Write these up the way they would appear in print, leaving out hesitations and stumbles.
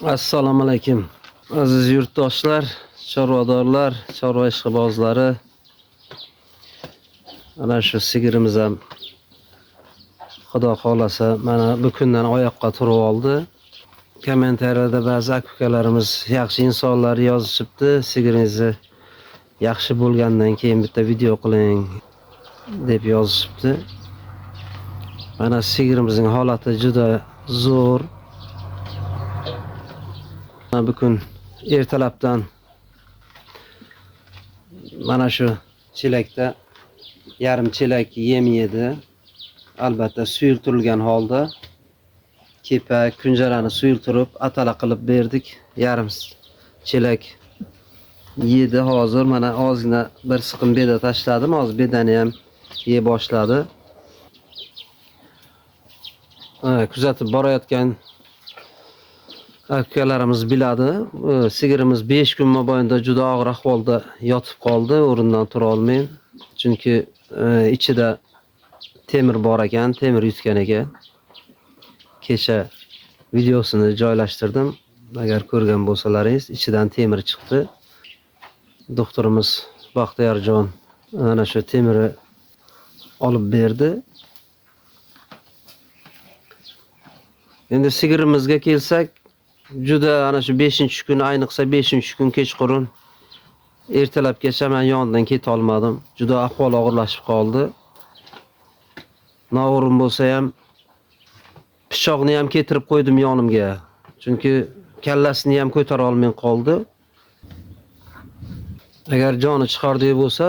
Assalomu alaykum aziz yurtdoshlar, chorvadorlar, chorva ishqibozlari. Ana shu sigirimiz ham Xudo xohlasa mana bu kundan oyoqqa turib oldi. Kommentariyada ba'zi aka-ukalarimiz, yaxshi insonlar yozishibdi, sigiringizni yaxshi bo'lgandan keyin bitta video qiling deb yozishibdi. Mana sigirimizning holati juda zo'r. Mana bu kun ertalabdan mana shu chelakda yarim chelak yem yedi. Albatta suyultirilgan holda kepak, kunjarani suyultirib atala qilib berdik. Yarim chelak yedi. Hozir mana ozgina bir siqim beda tashladim. Hozir bedani ham yey boshladi. Kuzatib borayotgan akalarimiz biladi. Sigirimiz 5 kun mobaynida juda og'ir ahvolda yotib qoldi, o'rnidan tura olmay. Chunki ichida temir bor ekan, temir yutgan ekan. Kecha videosini joylashtirdim. Agar ko'rgan bo'lsalaringiz, ichidan temir chiqdi. Doktorimiz Baxtiyorjon ana shu temiri olib berdi. Endi sigirimizga kelsak, juda ana shu 5-kun, ayniqsa 5-kun kechqurun ertalabgacha men yonidan keta olmadim. Juda ahvol og'irlashib qoldi. Noo'rin bo'lsa ham pichoqni ham ketirib qo'ydim yonimga. Chunki kallasini ham ko'tara olmay qoldi. Agar joni chiqardiy bo'lsa,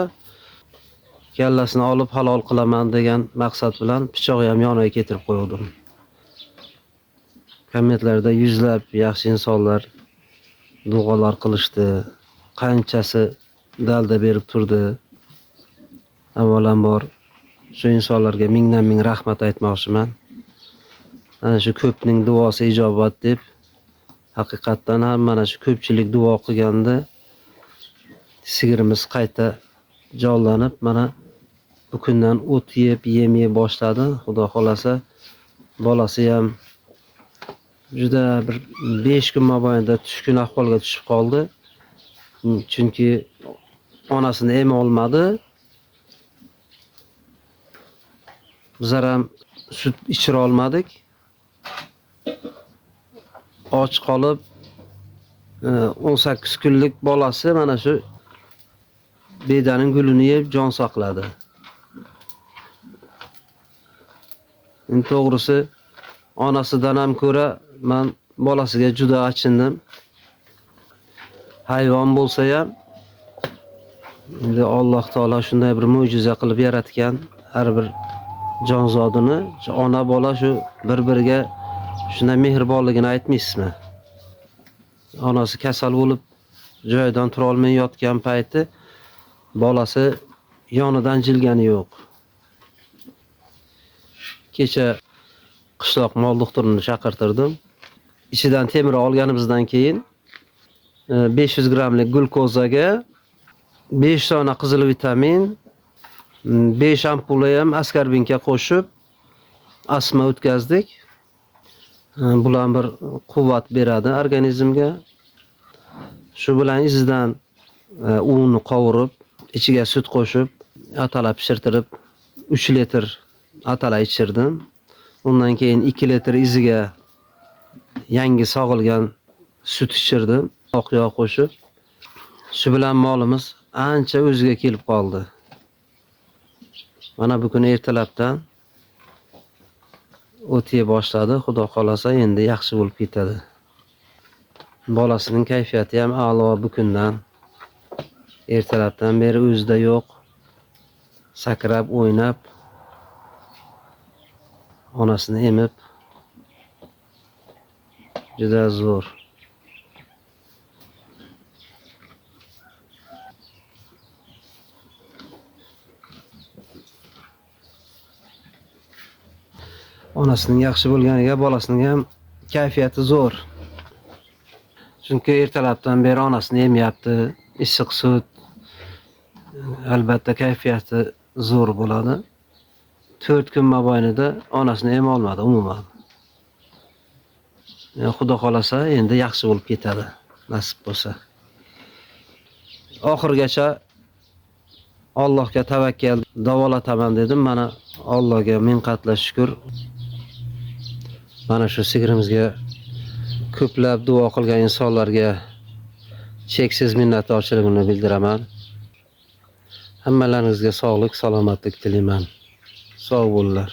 kallasini olib halol qilaman degan maqsad bilan pichoqni ham yoniga ketirib qo'ydim. Kommentlarda yuzlab yaxshi insonlar duolar qilishdi. Qanchasi dalda berib turdi. Avvalambor shu insonlarga mingdan ming rahmat aytmoqchiman. Ana shu ko'pning duosi ijobat deb haqiqatdan ham mana shu ko'pchilik duo qilganda sigirimiz qayta jonlanib mana bu kundan o't yeb, yem yeb boshladi. Xudo xolasa bolasi ham juda bir 5 kun mobaynida tushkun ahvolga tushib qoldi. Chunki onasini ema olmadi. Bizlar ham sut ichira olmadik. Och qolib, 18 kunlik bolasi mana shu bedaning gulini yeb jon saqladi. Endi to'g'risi onasidan ham ko'ra men bolasiga juda achindim. Hayvon bo'lsa ham endi Alloh taolo shunday bir mo'jiza qilib yaratgan har bir jonzodini, shu ona bola shu bir-biriga shunday mehribonligini aytmaysizmi? Onasi kasal bo'lib joyidan tura olmay yotgan payti bolasi yonidan jilgani yo'q. Kecha qishloq mol doktorini chaqirtirdim. Ichidan temir olganimizdan keyin 500 grammlik glukozaga 5 dona qizil vitamin, 5 ampula ham askarbinka qo'shib asma o'tkazdik. Bular bir quvvat beradi organizmga. Shu bilan izidan unni qovurib, ichiga sut qo'shib, atala pishirtirib 3 litr atala ichirdim. Undan keyin 2 litr iziga yangi sog'ilgan sut ichirdim, oq yog' qo'shib. Shu bilan molimiz ancha o'ziga kelib qoldi. Mana bugun ertalabdan o't yey boshladi. Xudo xolasa endi yaxshi bo'lib ketadi. Bolasining kayfiyati ham a'lo bu kundan. Ertalabdan beri o'zida yo'q. Sakrab, o'ynab, onasini emib juda zo'r. Onasining yaxshi bo'lganiga bolasining ham kayfiyati zo'r. Chunki ertalabdan beri onasini emyapti, issiq sut. Albatta kayfiyati zo'r bo'ladi. 4 kun mobaynida onasini ema olmadi umuman. Xudo xolasa endi yaxshi bo'lib ketadi, nasib bo'lsa. Oxirigacha Allohga tavakkal, davolataman dedim. Mana Allohga ming qatla shukr. Mana shu sigirimizga ko'plab duo qilgan insonlarga cheksiz minnatdorchiligimni bildiraman. Hammalaringizga sog'lik, salomatlik tilayman. Sog' bo'linglar.